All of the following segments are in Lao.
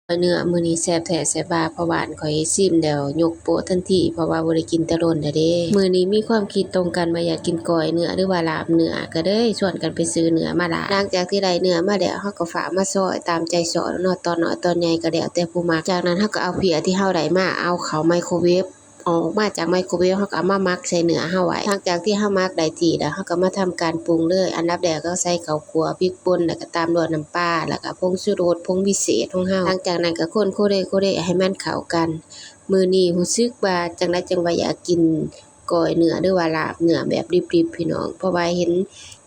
ເນື້ອມື້ນີ້ແຊບແທ້ແຊບວ່າ ພໍ່ບ້ານຂ້ອຍຊີມແລ້ວຍົກໂປະທັນທີ ເພາະວ່າບໍ່ໄດ້ກິນແຕ່ດົນແລ້ວເດ້. ມື້ນີ້ມີຄວາມຄິດຕົງກັນວ່າຢາກກິນກ້ອຍເນື້ອ ຫຼືວ່າລາບເນື້ອ ກໍເລີຍຊວນກັນໄປຊື້ເນື້ອມາລາບ. ຫຼັງຈາກທີ່ໄດ້ເນື້ອມາແລ້ວ ເຮົາກໍຟ້າວມາຊອຍຕາມໃຈຊອກເນາະ ຕອນນ້ອຍຕອນໃຫຍ່ກໍແລ້ວແຕ່ຜູ້ມັກ. ຈາກນັ້ນເຮົາກໍເອົາເພຍທີ່ເຮົາໄດ້ມາ ເອົາເຂົ້າໄມໂຄເວຟ ອອກມາຈາກໄມໂຄເວຟ ເຮົາກໍເອົາມາໝັກໃສ່ເນື້ອເຮົາໄວ້. ຫຼັງຈາກທີ່ເຮົາໝັກໄດ້ທີ່ແລ້ວ ເຮົາກໍມາທຳການປຸງເລີຍ. ອັນດັບແລກເຮົາໃສ່ເຂົ້າຂົ້ວ, ພິກປົ່ນ ແລ້ວກໍຕາມດ້ວຍນ້ຳປາ ແລ້ວກໍຜົງຊູລົດ, ຜົງວິເສດຂອງເຮົາ. ຫຼັງຈາກນັ້ນກໍຄົນໂຄເລໂຄເລໃຫ້ມັນເຂົ້າກັນ. ມື້ນີ້ຮູ້ສຶກວ່າຈັ່ງໃດຈັ່ງວ່າຢາກກິນກ້ອຍເນື້ອ ຫຼືວ່າລາບເນື້ອແບບດິບໆ ພີ່ນ້ອງ, ເພາະວ່າເຫັນ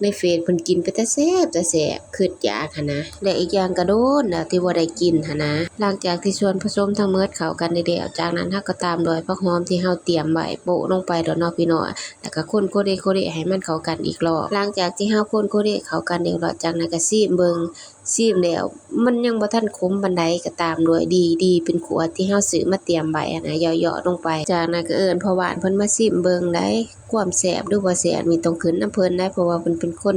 ໃນເຟສເພິ່ນກິນເປັນຕາແຊບຕາແຊບ ຄຶດຢາກຫັ້ນນະ ແລະ ອີກຢ່າງກໍໂດນແລ້ວທີ່ບໍ່ໄດ້ກິນຫັ້ນນະ. ຫຼັງຈາກທີ່ສ່ວນປະສົມທັງໝົດເຂົ້າກັນໄດ້ແລ້ວ ຈາກນັ້ນເຮົາກໍຕາມດ້ວຍຜັກຫອມທີ່ເຮົາຕຽມໄວ້ ໂປະລົງໄປໂລດເນາະພີ່ນ້ອງ ແລ້ວກໍຄົນໂຄເລໂຄເລໃຫ້ມັນເຂົ້າກັນອີກລອບ. ຫຼັງຈາກທີ່ເຮົາຄົນໂຄເລເຂົ້າກັນອີກລອບ ຈາກນັ້ນກໍຊີມເບິ່ງ ຊີມແລ້ວມັນຍັງບໍ່ທັນຂົມປານໃດ ກໍຕາມດ້ວຍດີ ດີເປັນຂວດທີ່ເຮົາຊື້ມາຕຽມໄວ້ຫັ້ນນະ ເຍາະໆລົງໄປ. ຈາກນັ້ນກໍເອີ້ນພໍ່ບ້ານເພິ່ນມາຊີມເບິ່ງໄດ໋ ຄວາມແຊບຫຼືບໍ່ແຊບນີ້ຕ້ອງຂຶ້ນນຳເພິ່ນໄດ໋ ເພາະວ່າເພິ່ນເປັນຄົນ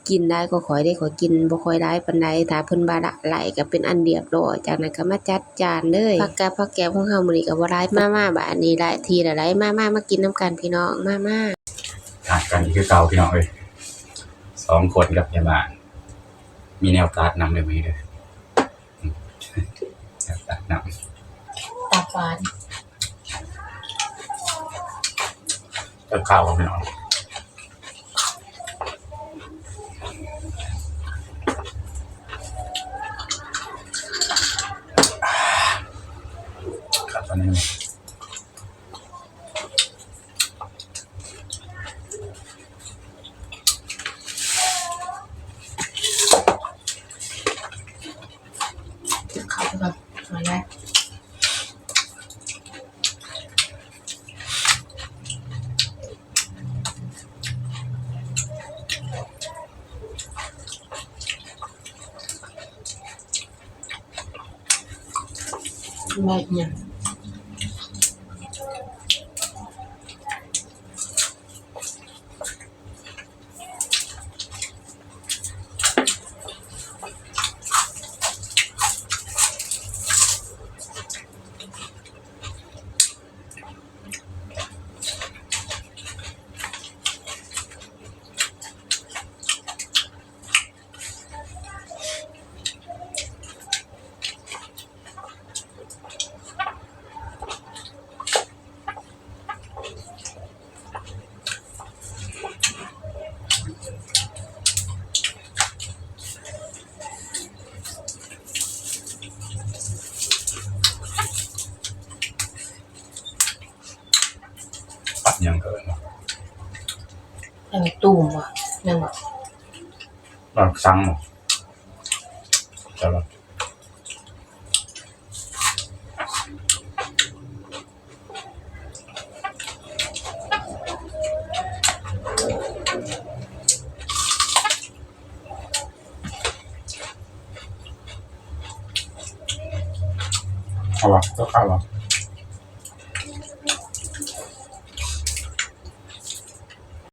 ກິນຫຼາຍກວ່າຂ້ອຍເດ້ ຂ້ອຍກິນບໍ່ຄ່ອຍຫຼາຍປານໃດ. ຖ້າເພິ່ນວ່າລະໄຫຼກໍເປັນອັນລຽບຮ້ອຍ. ຈາກນັ້ນກໍມາຈັດຈານເລີຍ ຜັກກາດຜັກແກມຂອງເຮົາມື້ນີ້ກໍບໍ່ຫຼາຍ. ມາໆ ບາດນີ້ຫຼາຍທີ່ລະໄດ໋ ມາໆ ມາກິນນຳກັນພີ່ນ້ອງ ມາໆ. ຕັດກັນອີກຄືເກົ່າພີ່ນ້ອງເອີຍ ສອງຄົນກັບຍາຍບ້ານ ມີແນວຕັດນຳເດີມື້ນີ້ເດີ ແນວຕັດນຳ ຕັບຫວານ ຕັບເຂົ້າພີ່ນ້ອງ ຄັກປານນີ້. ເຂົ້າໄປກ່ອນ ມາແລ້ວ ແມ່ນຫຍັງ? ຜັກຫຍັງເອີ້ນວ່າ ເອີ ຕູມຫວາ ແມ່ນບໍ່? ຜັກສັງບໍ່? ແຕ່ວ່າ ເອົາຫວາ? ເຈົ້າຂ້າວຫວາ?